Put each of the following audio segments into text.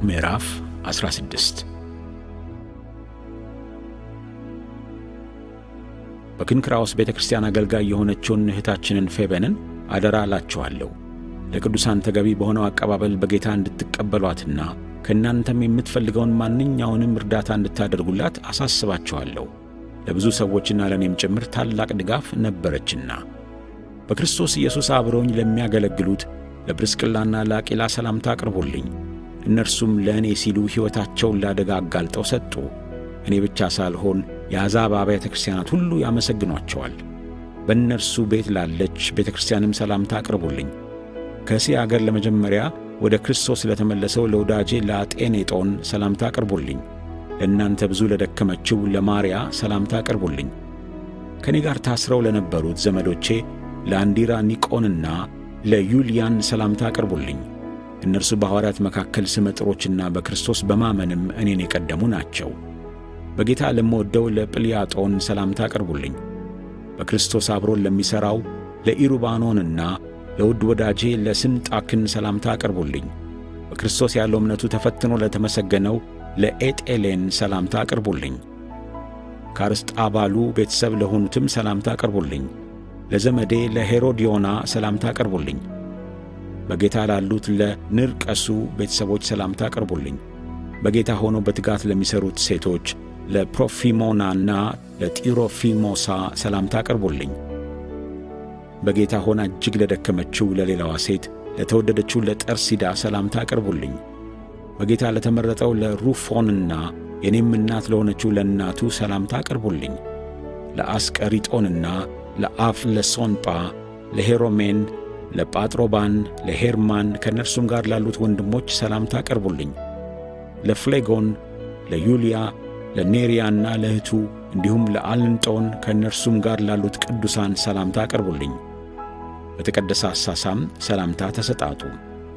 ምዕራፍ 16። በክንክራኦስ ቤተ ክርስቲያን አገልጋይ የሆነችውን እህታችንን ፌበንን አደራ እላችኋለሁ። ለቅዱሳን ተገቢ በሆነው አቀባበል በጌታ እንድትቀበሏትና ከእናንተም የምትፈልገውን ማንኛውንም እርዳታ እንድታደርጉላት አሳስባችኋለሁ። ለብዙ ሰዎችና ለእኔም ጭምር ታላቅ ድጋፍ ነበረችና። በክርስቶስ ኢየሱስ አብረውኝ ለሚያገለግሉት ለጵርስቅላና ለአቂላ ሰላምታ አቅርቡልኝ። እነርሱም ለእኔ ሲሉ ሕይወታቸውን ለአደጋ አጋልጠው ሰጡ። እኔ ብቻ ሳልሆን የአሕዛብ አብያተ ክርስቲያናት ሁሉ ያመሰግኗቸዋል። በእነርሱ ቤት ላለች ቤተ ክርስቲያንም ሰላምታ አቅርቡልኝ። ከእስያ አገር ለመጀመሪያ ወደ ክርስቶስ ለተመለሰው ለወዳጄ ለአጤኔጦን ሰላምታ አቅርቡልኝ። ለእናንተ ብዙ ለደከመችው ለማርያ ሰላምታ አቅርቡልኝ። ከእኔ ጋር ታስረው ለነበሩት ዘመዶቼ ለአንዲራ ኒቆንና ለዩልያን ሰላምታ አቅርቡልኝ። እነርሱ በሐዋርያት መካከል ስመጥሮችና በክርስቶስ በማመንም እኔን የቀደሙ ናቸው። በጌታ ለምወደው ለጵልያጦን ሰላምታ አቅርቡልኝ። በክርስቶስ አብሮን ለሚሠራው ለኢሩባኖንና ለውድ ወዳጄ ለስንጣክን ሰላምታ አቅርቡልኝ። በክርስቶስ ያለው እምነቱ ተፈትኖ ለተመሰገነው ለኤጤሌን ሰላምታ አቅርቡልኝ። ከአርስጣባሉ ቤተሰብ ለሆኑትም ሰላምታ አቅርቡልኝ። ለዘመዴ ለሄሮድዮና ሰላምታ አቅርቡልኝ። በጌታ ላሉት ለንርቀሱ ቤተሰቦች ሰላምታ አቅርቡልኝ። በጌታ ሆነው በትጋት ለሚሠሩት ሴቶች ለፕሮፊሞናና ለጢሮፊሞሳ ሰላምታ አቅርቡልኝ። በጌታ ሆና እጅግ ለደከመችው ለሌላዋ ሴት ለተወደደችው ለጠርሲዳ ሰላምታ አቅርቡልኝ። በጌታ ለተመረጠው ለሩፎንና የኔም እናት ለሆነችው ለእናቱ ሰላምታ አቅርቡልኝ። ለአስቀሪጦንና ለአፍለሶንጳ፣ ለሄሮሜን፣ ለጳጥሮባን፣ ለሄርማን ከእነርሱም ጋር ላሉት ወንድሞች ሰላምታ አቅርቡልኝ። ለፍሌጎን፣ ለዩልያ፣ ለኔርያና ለእህቱ እንዲሁም ለአልንጦን ከእነርሱም ጋር ላሉት ቅዱሳን ሰላምታ አቅርቡልኝ። በተቀደሰ አሳሳም ሰላምታ ተሰጣጡ።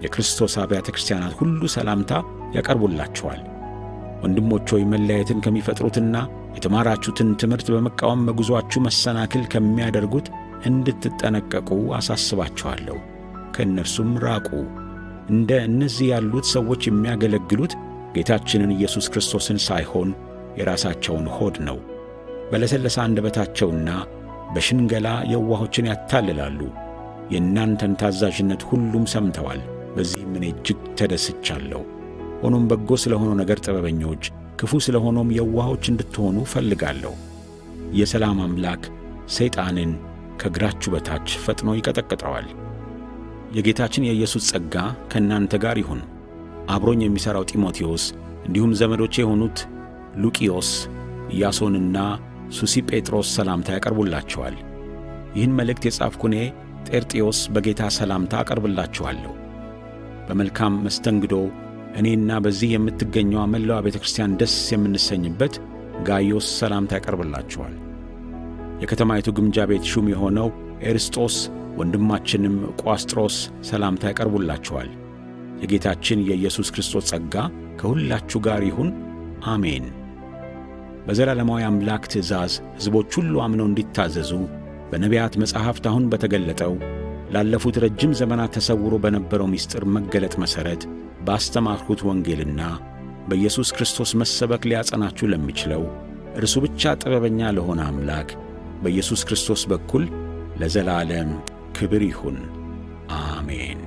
የክርስቶስ አብያተ ክርስቲያናት ሁሉ ሰላምታ ያቀርቡላችኋል። ወንድሞች ሆይ፣ መለያየትን ከሚፈጥሩትና የተማራችሁትን ትምህርት በመቃወም በጉዞአችሁ መሰናክል ከሚያደርጉት እንድትጠነቀቁ አሳስባችኋለሁ። ከእነርሱም ራቁ። እንደ እነዚህ ያሉት ሰዎች የሚያገለግሉት ጌታችንን ኢየሱስ ክርስቶስን ሳይሆን የራሳቸውን ሆድ ነው። በለሰለሰ አንደበታቸውና በሽንገላ የዋሆችን ያታልላሉ። የእናንተን ታዛዥነት ሁሉም ሰምተዋል። በዚህም እኔ እጅግ ተደስቻለሁ። ሆኖም በጎ ስለ ሆነው ነገር ጥበበኞች፣ ክፉ ስለ ሆነውም የዋሆች እንድትሆኑ እፈልጋለሁ። የሰላም አምላክ ሰይጣንን ከእግራችሁ በታች ፈጥኖ ይቀጠቅጠዋል። የጌታችን የኢየሱስ ጸጋ ከእናንተ ጋር ይሁን። አብሮኝ የሚሠራው ጢሞቴዎስ እንዲሁም ዘመዶቼ የሆኑት ሉቂዮስ፣ ኢያሶንና ሱሲጴጥሮስ ሰላምታ ያቀርቡላችኋል። ይህን መልእክት የጻፍኩ እኔ ጤርጥዮስ በጌታ ሰላምታ አቀርብላችኋለሁ። በመልካም መስተንግዶ እኔና በዚህ የምትገኘዋ መላዋ ቤተ ክርስቲያን ደስ የምንሰኝበት ጋይዮስ ሰላምታ ያቀርብላችኋል። የከተማይቱ ግምጃ ቤት ሹም የሆነው ኤርስጦስ ወንድማችንም ቋስጥሮስ ሰላምታ ያቀርቡላችኋል። የጌታችን የኢየሱስ ክርስቶስ ጸጋ ከሁላችሁ ጋር ይሁን፣ አሜን። በዘላለማዊ አምላክ ትእዛዝ ሕዝቦች ሁሉ አምነው እንዲታዘዙ በነቢያት መጻሕፍት አሁን በተገለጠው ላለፉት ረጅም ዘመናት ተሰውሮ በነበረው ምስጢር መገለጥ መሠረት ባስተማርሁት ወንጌልና በኢየሱስ ክርስቶስ መሰበክ ሊያጸናችሁ ለሚችለው እርሱ ብቻ ጥበበኛ ለሆነ አምላክ በኢየሱስ ክርስቶስ በኩል ለዘላለም ክብር ይሁን፣ አሜን።